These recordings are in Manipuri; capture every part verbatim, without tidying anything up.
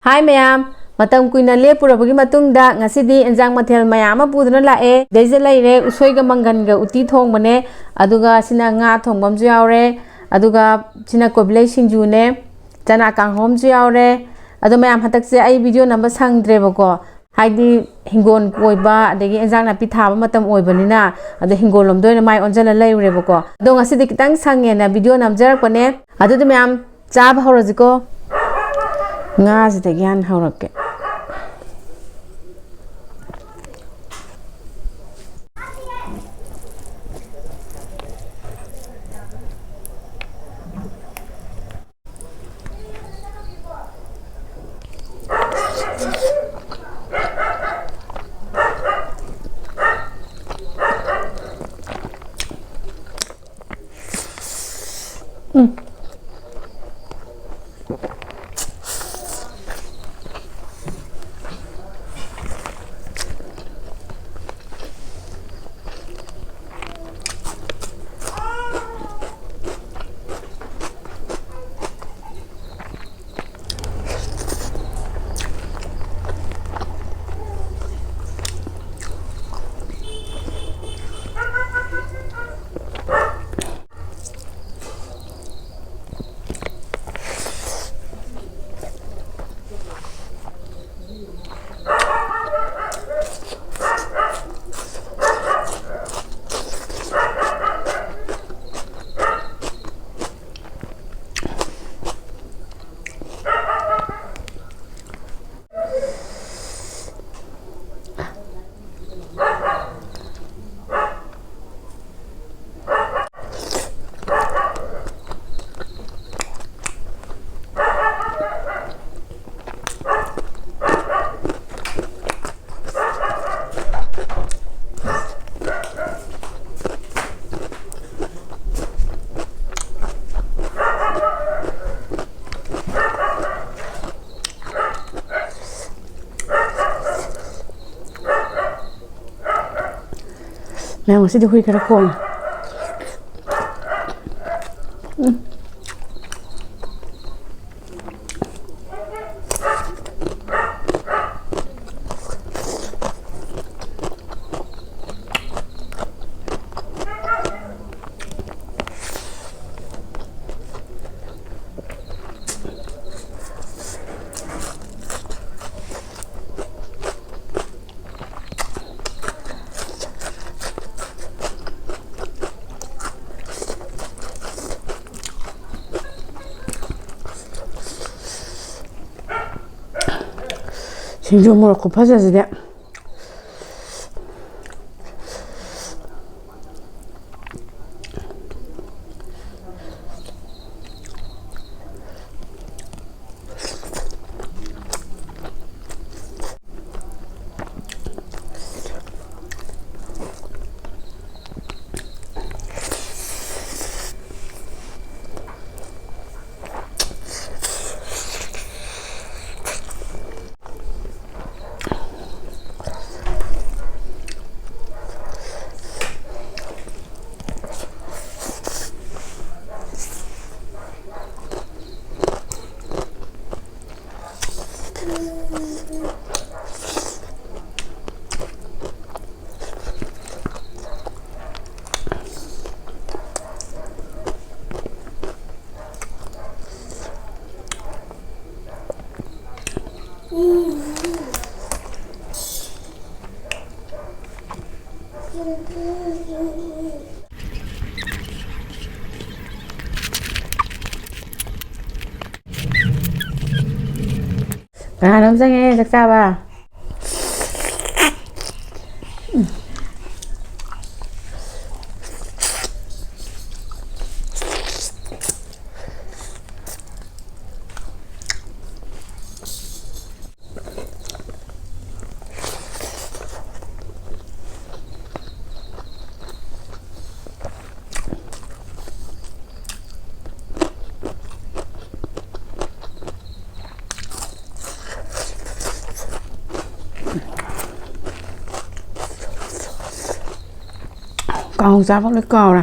ꯍꯥꯏ ꯃꯌꯥꯝ, ꯃꯇꯝ ꯀꯨꯏꯅ ꯂꯦꯞꯄꯨꯔꯕꯒꯤ ꯃꯇꯨꯡꯗ ꯉꯁꯤꯗꯤ ꯑꯦꯟꯖꯥꯡ ꯃꯊꯦꯜ ꯃꯌꯥꯝ ꯑꯃ ꯄꯨꯗꯨꯅ ꯂꯥꯛꯑꯦ꯫ ꯁꯤꯗꯩꯁꯤꯗ ꯂꯩꯔꯦ ꯎꯁꯣꯏꯒ ꯃꯪꯒꯟꯒ ꯎꯇꯤ ꯊꯣꯡꯕꯅꯦ, ꯑꯗꯨꯒ ꯁꯤꯅ ꯉꯥ ꯊꯣꯡꯕ ꯑꯃꯁꯨ ꯌꯥꯎꯔꯦ, ꯑꯗꯨꯒ ꯁꯤꯅ ꯀꯣꯕꯤꯂꯩ ꯁꯤꯡꯖꯨꯅꯦ, ꯆꯅꯥ ꯀꯥꯡꯍꯧ ꯑꯃꯁꯨ ꯌꯥꯎꯔꯦ꯫ ꯑꯗꯣ ꯃꯌꯥꯝ, ꯍꯟꯗꯛꯁꯦ ꯑꯩ ꯚꯤꯗꯤꯑꯣ ꯅꯝꯕ ꯁꯪꯗ꯭ꯔꯦꯕꯀꯣ, ꯍꯥꯏꯗꯤ ꯍꯤꯡꯒꯣꯜ ꯀꯣꯏꯕ ꯑꯗꯒꯤ ꯑꯦꯟꯖꯥꯡ ꯅꯥꯄꯤ ꯊꯥꯕ ꯃꯇꯝ ꯑꯣꯏꯕꯅꯤꯅ, ꯑꯗꯣ ꯍꯤꯡꯒꯣꯜ ꯂꯣꯝꯗ ꯑꯣꯏꯅ ꯃꯥꯏ ꯑꯣꯟꯁꯤꯜꯂ ꯂꯩꯔꯨꯔꯦꯕꯀꯣ꯫ ꯑꯗꯣ ꯉꯁꯤꯗꯤ ꯈꯤꯇꯪ ꯁꯪꯉꯦꯅ ꯚꯤꯗꯤꯑꯣ ꯅꯝꯖꯔꯛꯄꯅꯦ꯫ ꯑꯗꯨꯗꯤ ꯃꯌꯥꯝ, ꯆꯥꯕ ꯍꯧꯔꯁꯤꯀꯣ꯫ ꯉꯥꯁꯤꯗꯒꯤ ꯍꯥꯟꯅ ꯍꯧꯔꯛꯀꯦ꯫ ꯃꯌꯥꯝ, ꯉꯁꯤꯗꯤ ꯍꯨꯏ ꯈꯔ ꯈꯣꯡꯉꯦ꯫ ꯎꯝ꯫ ꯁꯤꯡꯖꯨ ꯃꯣꯔꯣꯛ ꯈꯨꯐꯖꯁꯤꯗꯤ꯫ ꯀꯅꯥꯅꯣꯝ ꯆꯪꯉꯦ ꯆꯥꯛ ꯆꯥꯕ꯫ ꯀꯥꯡꯍꯧ ꯆꯥꯕ ꯂꯣꯏ ꯀꯥꯎꯔꯦ꯫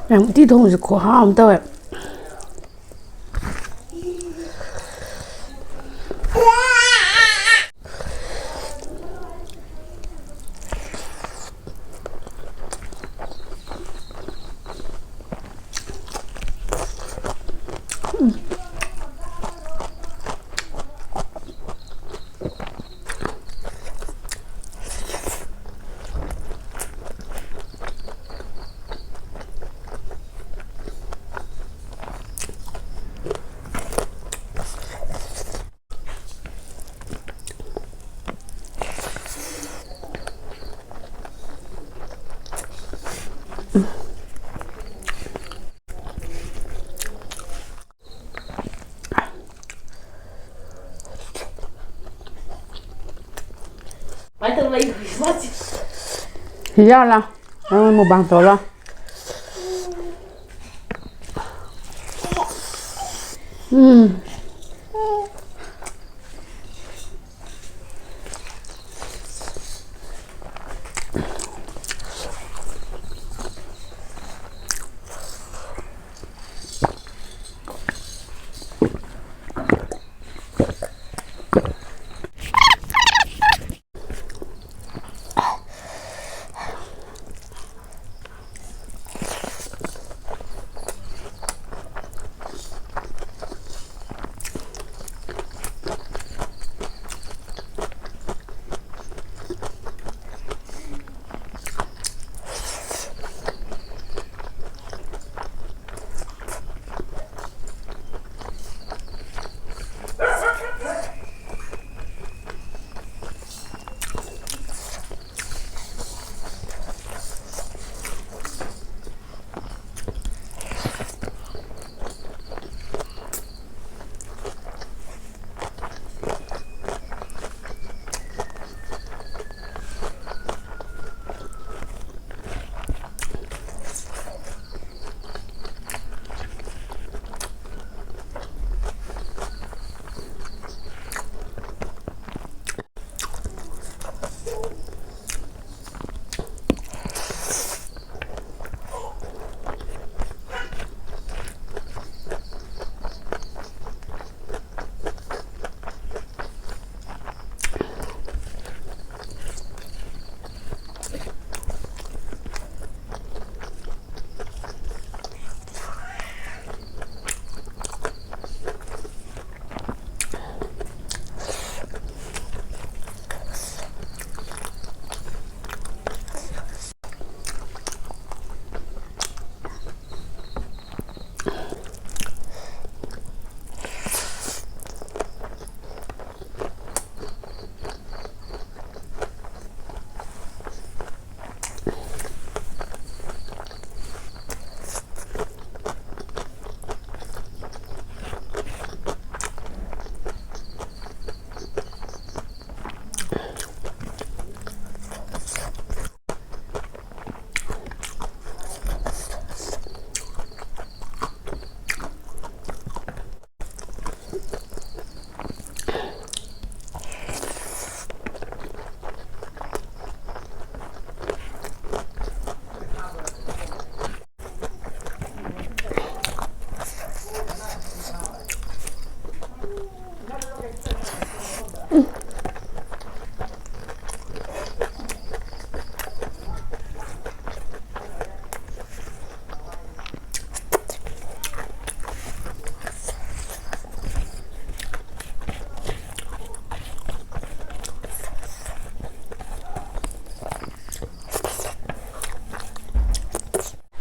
ꯃꯌꯥꯝ ꯎꯇꯤ ꯊꯣꯡꯕꯁꯦ ꯈꯨꯍꯥꯎ ꯑꯃ ꯇꯧꯋꯦ꯫ ꯌꯥꯎꯂꯥ, ꯅꯪ ꯃꯨꯛꯕꯥꯡ ꯇꯧꯔꯣ꯫ ꯎꯝ꯫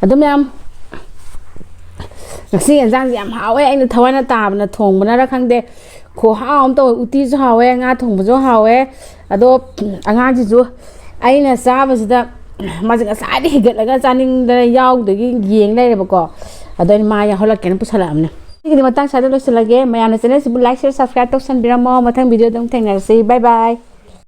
ꯑꯗꯨ ꯃꯌꯥꯝ, ꯉꯁꯤ ꯌꯦꯟꯖꯥꯡꯁꯦ ꯌꯥꯝ ꯍꯥꯎꯋꯦ꯫ ꯑꯩꯅ ꯊꯋꯥꯏꯅ ꯇꯥꯕꯅ ꯊꯣꯡꯕꯅꯔ ꯈꯪꯗꯦ, ꯈꯨꯍꯥꯎ ꯑꯃ ꯇꯧꯋꯦ꯫ ꯎꯇꯤꯁꯨ ꯍꯥꯎꯋꯦ, ꯉꯥ ꯊꯣꯡꯕꯁꯨ ꯍꯥꯎꯋꯦ꯫ ꯑꯗꯣ ꯑꯉꯥꯡꯁꯤꯁꯨ ꯑꯩꯅ ꯆꯥꯕꯁꯤꯗ ꯃꯥꯁꯦ ꯉꯁꯥꯏꯗꯤ ꯍꯤꯒꯠꯂꯒ ꯆꯥꯅꯤꯡꯗꯅ ꯌꯥꯎꯗꯒꯤ ꯌꯦꯡ ꯂꯩꯔꯦꯕꯀꯣ꯫ ꯑꯗꯣ ꯑꯩꯅ ꯃꯥ ꯌꯥꯎꯍꯜꯂꯛꯀꯦꯅ ꯄꯨꯁꯜꯂꯛꯑꯕꯅꯦ꯫ ꯁꯤꯒꯤꯗꯤ ꯃꯇꯥꯡ ꯁ꯭ꯋꯥꯏꯗ ꯂꯣꯏꯁꯤꯜꯂꯒꯦ꯫ ꯃꯌꯥꯝꯅ ꯆꯦꯅꯦꯜꯁꯤꯕꯨ like, share, subscribe ꯇꯧꯁꯟꯕꯤꯔꯝꯃꯣ꯫ ꯃꯊꯪ ꯚꯤꯗꯤꯑꯣꯗ ꯑꯃꯨꯛ ꯊꯦꯡꯅꯔꯁꯤ꯫ Bye bye꯫